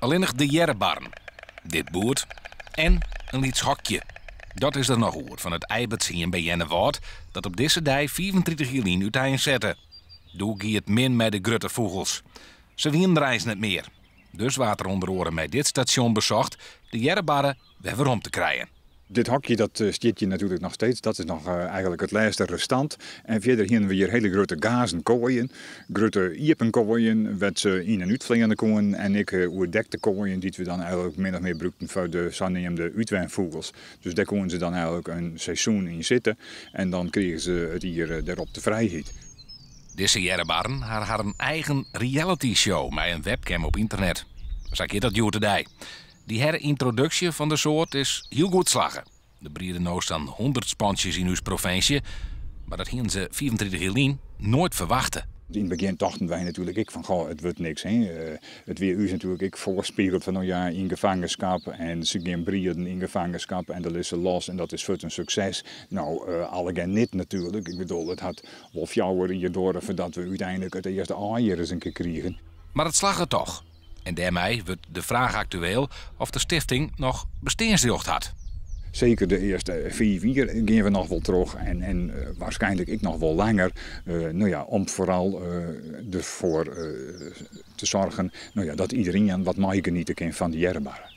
Allinnich de earrebarren, dit boerd en in lyts hokje. Dat is der noch oer fan it Eibertshiem by Earnewâld dat op dizze dei 35 jier lyn útein sette. Doe gie it min mei de grutte fûgels. Se wienen der eins net mear. Dus waard der ûnder oare mei dit stasjon besocht de earrebarre wer werom te krijen. Dit hokje dat eh, stiet hier natuurlijk nog steeds. Dat is nog eh, eigenlijk het laatste restant. En verder hienen we hier hele grote gazen kooien. Grutte iepen kooien, wêr't se yn en útfleane koenen. En ek eh, oerdekte kooien dy't we dan eigenlijk min of mear brûkten foar de saneamde útwenfûgels. Dus dêr koenen se dan eigenlijk in seizoen yn sitte. En dan krigen se it jier dêrop de frijheid. Dizze earrebarren ha harren eigen reality show mei in webcam op ynternet. Sa giet dat hjoed-de-dei. Dy heryntroduksje fan de soart is hiel goed slagge. Der briede no sa'n 100 spantsjes yn ús provinsje, mar dat hienen se 35 jier lyn noait ferwachte. Yn it begjin tochten wy natuerlik ek fan goh, it wurdt niks. Hè. It wie ús natuerlik ek foarspegele fan no ja, yn gefangenskap en se gean brieden yn gefangenskap en dan lizze se los en dat is fuort in sukses. No, allegear net natuerlik. Ik bedoel, it hat wol 4 jier duorre foardat we úteinlik it earste aai ris in kear krigen. Mar it slagge toch. En dêrmei wurdt de fraach aktueel oft de stifting noch besteansrjocht hat. Seker de earste 5 jier gean we noch wol troch en waarskynlik ek noch wol langer. No ja, om foaral derfoar te soargjen, no ja, dat iderien wat meigenietsje kin fan de earrebarre.